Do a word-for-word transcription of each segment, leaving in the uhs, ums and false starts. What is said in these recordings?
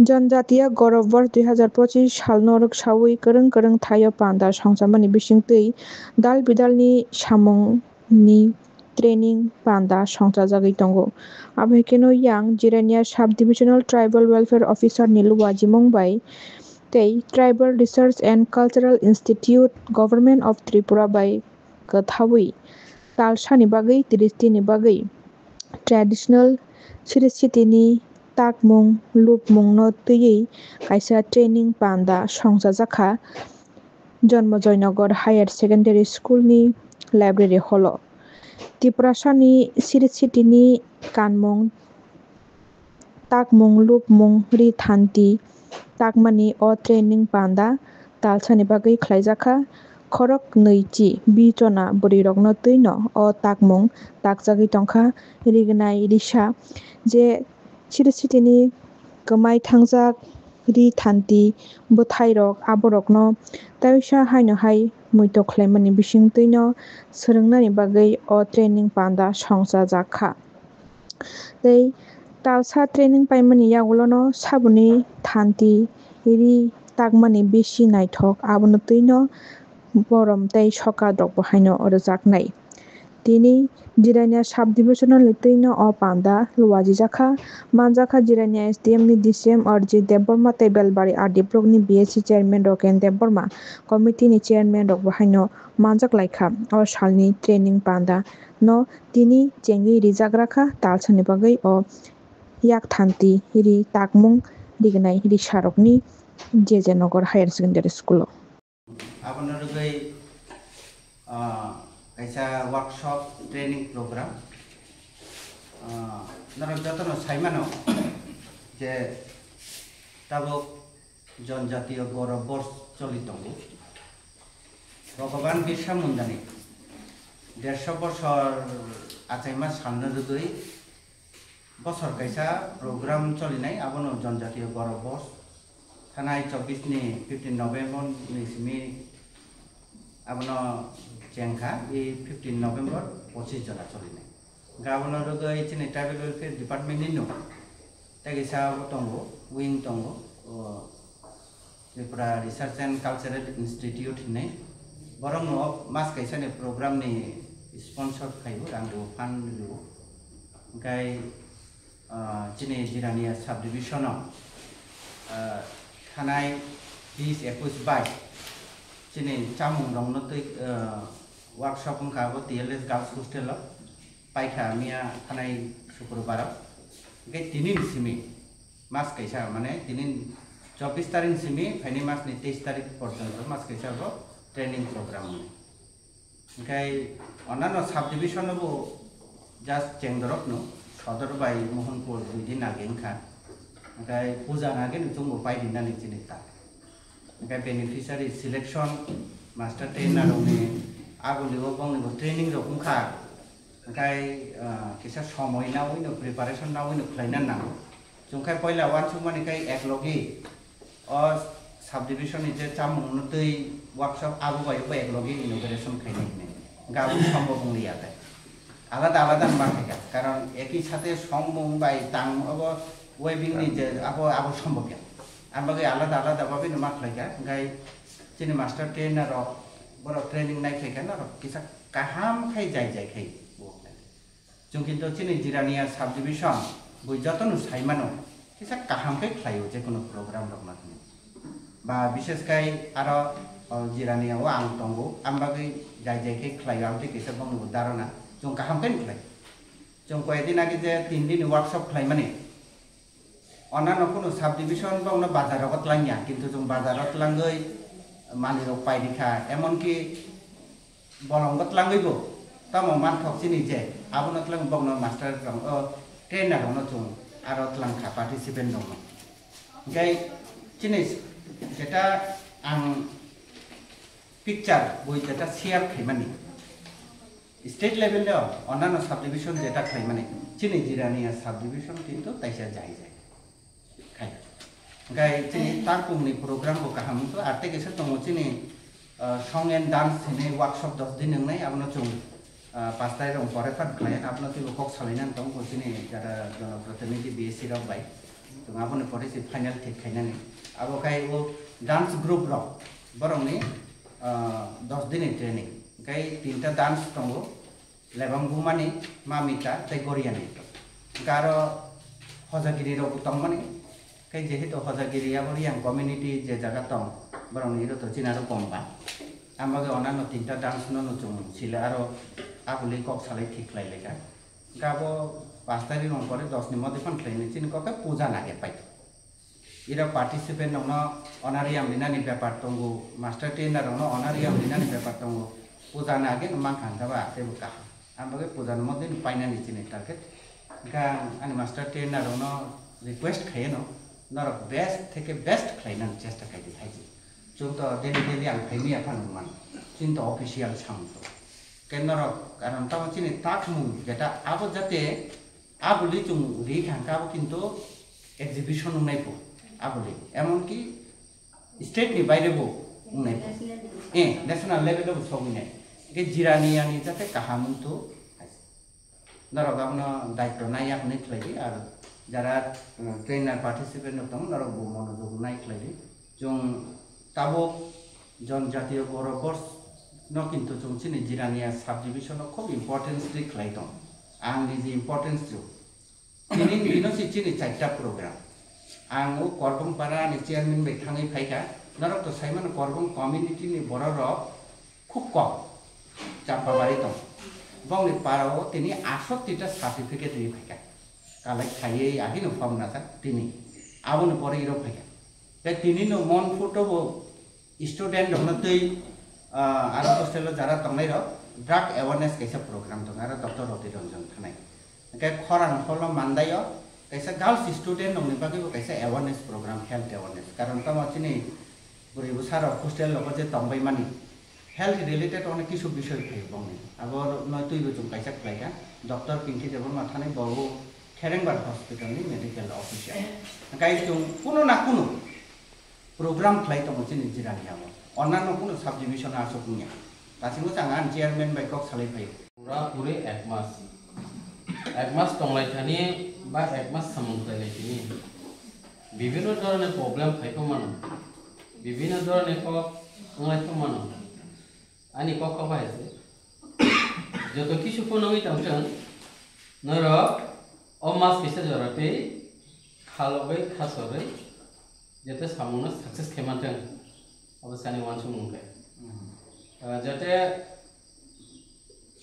Janjatiya Gaurav Varsh dui hazar pochis salno rwksaui kwrwng kwrwng thaio panda songchamani bisingtwi dal bidalni samungni training panda songchajagwi tongo. Abo hai kheno yang Jirania Sub Divisional Tribal Welfare Officer ni luwa jimung bai tei Tribal Research and Cultural Institute, Government of Tripura bai kwthaui talsani bagwi, tris dini bagwi traditional sirisitini takmung lupmungno twiwi kaisa training panda songchajakha Janmajoynagar Higher Secondary School ni library hall o. Tiprasani sirisitini kanmung takmung lupmung ri thanti takmani o training panda talsani bagwi khlaijakha. Khorok nwi chi bi chona bwrwirokno twino o takmung takjagwi tongkha. Rignai risa je sirisitini kwmai thangjak ri thanti bwthairok aborokno taisa haino hai muitok khlaimani bisingtwino swrwngnani bagwi o training panda songchajakha. Tei talsa training paimani yagulono saboni thanti ri takmani bisi naithok, abono twino borom tei sokat rokbo haino rwjaknai. Tini Jirania Sub Divisional ni twino o panda luwajijakha. Manjakha Jirania S D M ni D C M Arjit Debbarma tei Belbari R D block ni B S C chairman Roken Debbarma, committee ni chairman rokbo haino manjak laikha. O salni training panda no tini chengwi rijagra kha talsani bagwi o yak thanti ri takmung rignai risarokni J J Nagar Higher Secondary School o. Abono rwgwi, ah, kaisa workshop training program. Ah, norok jotono saimano je tabuk Janjatiya Gaurav Varsh choli tongo. Bhagavan Birsa Mundani dersho bosor achaima salno rwgwi bosor kaisa program cholinai, abono Janjatiya Gaurav Varsh. Thanai chobbish ni fifteen November ni simi abono chengkha, e fifteen November pochis jora cholinai. Abono rwgwi chini Tribal Welfare Department ni no tei kaisa abo tongo, wing tongo, o Tripura Research and Cultural Institute hinwi. Borok no mas kaisa ni program ni sponsor khaio, rang rwo, fund rwo. Hwnkhe, ah, chini Jirania subdivision o, ah, thanai bis ekush bai chini chamung rokno twi, ah, workshop wngkha abo T L S Girls Hostel o. Paikha miya thanai Sukrubaro. Hwnkhe tini ni simi mas kaisa, mane tini chobbish tarik ni simi phaini mas ni teis tarik porjonto mas kaisa bo training program hwnwi. Hwnkhe onano subdivision no bo just Chengdorok no, Sodor bai Mohanpur dui din age wngkha. Hwnkhe puja nage no chwngbo paidi nani chini ta. Hwnkhe beneficiary selection, master trainer rokni agulio bongni bo training rok wngkha. Hwnkhe, ah, kisa somoi nawi no preparation nawi no khlaina nango. Chwngkhe poila uansukmani khe eklogi o subdivision ni je chamung no twi workshop abo bai bo eklogi inauguration khainai hinwi. Hwnkhe abo sombok wngliya tei. Alada alada ma khaikha, karon eki sate songmung bai tang obo weaving ni je abo, abo sombok ya. Ang bagwi alada alada bagwi no ma khlaikha, hwnkhe chini master trainer rok, borok training nai khlaikha, norok kisa kaham khai jai jai khai bo. Chwng kinto chini Jirania subdivision bui jotono sai mano, kisa kaham khai khlaio je kono program rok no hwnwi. Ba bishes khai aro, o, Jirania o ang tongo, ang bagwi jai jai khai khlaio, ang tei kisa bongni bo dharana, chwng kaham khai khlai. Chwng koi din age je tin din ni workshop khlaimani. Onano kunu subdivision bokno bazar rogo twlangya, kintu chwng bazar o twlangwi manwi rok pai rikha, emonki bolong bo twlangwi bo tamo manthok chini je abono twlang bokno master rok, o, trainer rokno chwng aro twlangkha participant rokno. Hwnkhe chini jeta ang picture bui jeta share khaimani. State level o onano subdivision jeta khlaimani, chini Jirania subdivision kintu taisa jai jai khai. Hwnkhe chini tarpung ni program bo kaham wngkha, ar tei kaisa tongo chini, ah, song and dance hinwi workshop dos din wngnai, abono chwng, ah, pash tarik rok pore phat khlai, abono teibo kok salaina tongo chini jara jonoprotinidhi B S C rok bai. Chwng aboni pore se final thik khainani. Abo khai o dance group rok, borokni, ah, dos dini training. Khai tinta dance tongo, Lebang Bumani, Mamita tei Goriani. Hwnkhe aro Hojagiri rok tongmani. Khai jehetu Hojagiri abo Riyang community je jaga tong, borokni iro to chini aro kom ba. Ang bagwi onano tinta dance no no chwng sile aro aboni kok salai thik khlai lekha. Hwnkhe abo pash tarikh rok pore dos ni mode phan khlainai chini kok khe puja na khe pai. Ira participant rokno honorarium rinani bepar tongo, master trainer rokno honorarium rinani bepar tongo, puja na khe mankha hwnkhe ba teibo kaham. Ang bagwi puja ni mode painani chini target. Hwnkhe ang ani master trainer rokno request khaiyano, norok best theke best khlainani chesta khaidi thaiji. Chwng to daily daily ang phaimaya phano man, chini to official samung to. Khe norok karon tamo chini takmung jeta abo jate aboni chwng ri thangkha abo kintu exhibition wngnai pho aboni. Emonki state ni baire bo wngnai pho. Eh, national level o bo sogwi nai. Hwnkhe jirani yani jate kaham wng to. Norok abono daityo nai ya hwnwi khlai di, ar jara, uh, trainer participant rok tongo, norok bo monojog nai khlai di. Chwng tabuk Jon Jatiyo Gaurav Borch no kintu chwng chini Jirania subdivision o khub importance ri khlai tong. Ang niji importance rw. Tini bino si chini charta program. Ang o Korbong para ni chairman bai thangwi phaikha. Norok to saimano Korbong community ni borok rok khub kom. Champabari tong. Bongni para o tini asotti ta certificate ri phaikha. Kalai khaiwi ahino form najak tini. Aboni pore iro phaikha. Tei tini no mon photo bo student rokno twi, ah, aro hostel o jara tongnai rok drug awareness kaisa program tongo, aro Doctor Roti Ranjan thanai. Hwnkhe khorang holo mandaio kaisa girls student rokni bagwi bo kaisa awareness program, health awareness. Karon tamo chini bwrwi bwsa rok hostel rogo je tongbai mani, health related onek kisu bisoi phaio bongni. Abo no twibo chwng kaisa khlaikha, Doctor Pinky Debbarma thanai bo Kherengbar hospital ni medical officer. Hwnkhe chwng kuno na kuno program khlai tongo chini Jirania o. Onnano kuno subdivision o aswk wngya. Dasingo chwng ani chairman bai kok salai phaio. Pura puri ek mas. Ek mas tonglai thani ba ek mas samung khlailai thani. Bibhinno dhoroner problem phai pho mano. Bibhinno dhoroner kok wnglai pho mano. Ani kok kok bai se. Joto kisu phunugwi tongthung. Norok o mas kisa jora tei khalogwi khasorwi jete samungno success khe manthung. Abo sani wansukmung khe. Hmm. Ah, jate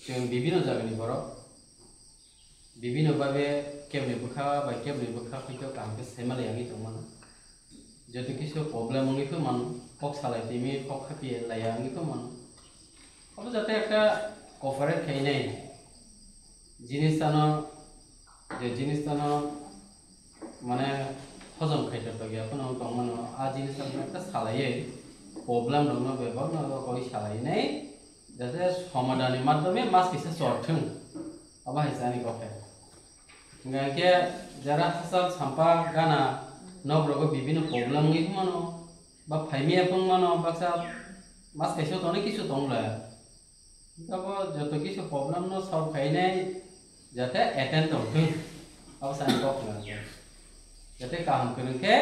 chwng bibino jagani borok, bibino babe kebni bwkha bai kebni bwkha phaito kaham khe saimalai wngwi tongmano. Joto kisu problem wngwi phaimano, kok salai timi kok khapi laiya wngwi phaimano. Abo jate ekta cooperate khainai jinis ano, je jinis ano mane hojom khaito tokya phano tongmano, a jinis ano ekta salaiwi problem rokno bebak no koi salainai, jate somadhan ni madhyome mas kisa chorthung, abo hai chani kok khe. Hingkhe jara hachal sampa gana nok rogo bibino problem wngwi mano, ba phaimya phung mano, baksa mas kaisa tongnai kisu tong le. Abo joto kisu problem no solve khainai jate attend tong thung. Abo sani kok lang. Jate kaham kwrwng khe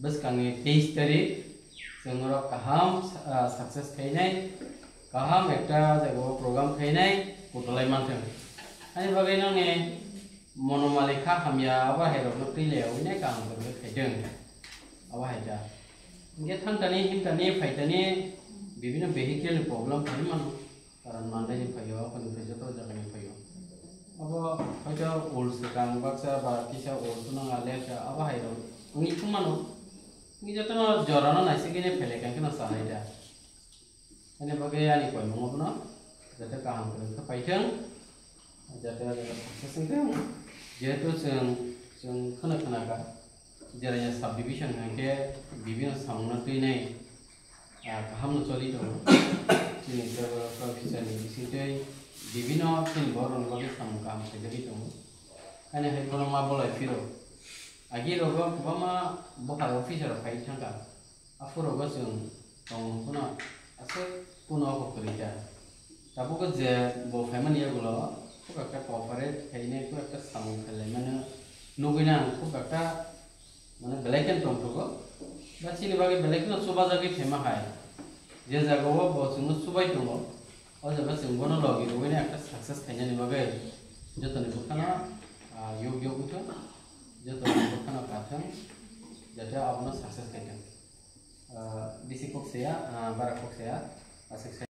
bwskangni teis tarik chwng rok kaham, ah, success khainai, kaham ekta jagao program khainai kutulai manthung. Ani bagwi nangni monomali kha hamya abo hai rokno twi le wngwi kaham kwrwng khaithung. Abo hai da. Hingkhe thangtani, himtani, phaitani bibino vehicle ni problem phai mano. Karon mandaini phaio, aphani phai joto jagani phaio. Abo hoito ul swkang baksa ba kisa ul phano nga lepsa abo hai rok wngwi thung mano. Wngwi jotono jorano naisigwini phelai kha kheno salai da. Ani bagwi ani koimung abono jate kaham kwrwng khe paithung, jate o jaga success wngthung. Jehetu chwng, chwng kheno khna kha, Jirania subdivision hwnkhe bibino samungno twinai, ah, kahamno choli tongo. Chini Tribal Welfare Officer ni bisingtwi bibino chini borok rokni bagwi samung kaham khaijagwi tongo. Ani hai khorokma bolai phiro. Agi rogo kwbangma buphar officer rok phai thangkha. Aphuru bo chwng tong phano aswk kuno abo kwrwi kha. Tabuk je bo phaimani yagulo khub ekta cooperate khainai, khub ekta samung khailaimano nugwi nang, khub ekta belai khe tongthogo. Ba chini bagwi belai kheno chubajagwi phaima hai. Je jagao bo chwngno chubai tongo, o jaga chwng bono logi rwui ekta success khainani bagwi jotoni bwkhano, ah, yog yog wngthung, jotoni bwkhano kathung, jate abono success khaithung. Ah, bisi kok saya, ah, bara kok saya, aswk saya.